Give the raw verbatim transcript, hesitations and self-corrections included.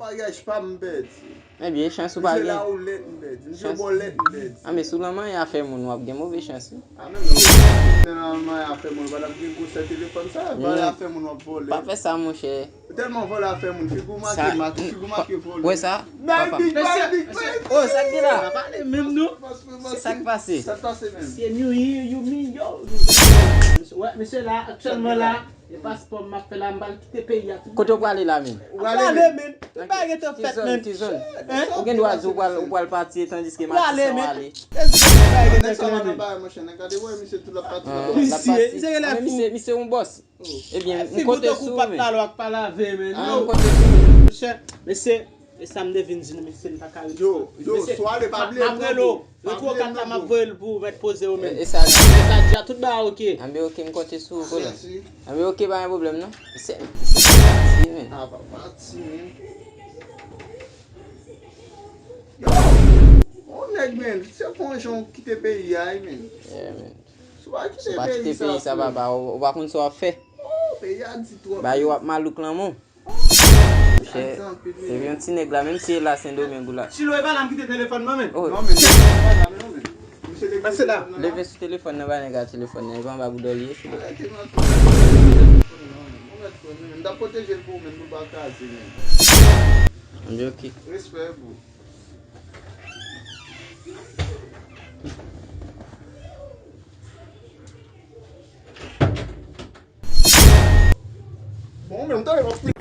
Bagaj pa m pèdi. Ebyen, chans ou pa gen. Misye la ou lèt m pèdi. Misye bò lèt m pèdi. A, men si w nan manyen afè moun, w ap gen move chans, wi. A, men, men, nan manyen afè moun, w pa t ap gen gwosè telefòn sa, vòlè afè moun, w ap vòlè. Pa fè sa, monchè. Ou tèlman vòlè afè moun, figi w make, make, figi w make vòlè. Wè sa? Papa. Mesye, mesye, oh, sa k gen la? Pa pale menm non. Se sa k pase. Sa k pase menm? Se New Year, you mean, yo. Wè, mesye la, aktyèlman la, e paspò m ap fè la, m pral kite peyi a tou. Kote w prale la menm? Ou prale menm? Tout bagay gentan fèt menm. Ki zòn? Ou gen dwa di w pral, ou pral pati tandiske Matissan w ale. Nèg sa pa nan bagay, monchè, nèg gade, wè, misye tou l ap pati. Misye, misye genlè fou. Misye, misye yon bòs. Ebyen, m konte sou ou, men. Figi w tankou pat talò ak pa lave, men. Ah, m konte sou ou. Monchè, mesye, e sa m te vin di nou, mesye, m pa ka rete. Yo, yo, swa le pa bliye m non, bro. M ap rele ou, kat la, m ap voye l pou ou, mèt poze w, men. E sa, e sa, di a tout bagay oke. Anben, oke, m konte sou ou, kola. Anben, oke, pa gen pwoblèm, non. Mesye, mesye, pati, men. Ah, pa pati, men. Yo, yon nèg, men, se konn jan w kite peyi a, men. Yeah, man. Si w pa kite peyi sa, papa, ou, ou pa konn sa w ap fè. Oh, peyi a di twòp. Ba yo ap malouk lanmou. Monchè, se yon ti nèg la, menm si e la Sendomeng ou la. Chilo, e pa la m kite telefòn mwen, men. Oh. Non, men, se pa la, men, non, men. Misye te kite telefòn nan la. Leve sou telefòn nan, ba nèg la telefòn nan, e pa anba boudò li ye, Chilo. Arete nan telefòn nan, men. Mwen mèt fè, men. M t ap pwoteje l pou ou, men, pou l pa kraze, men. Anben, oke. Respè, bro. Bon, men, m tande w ap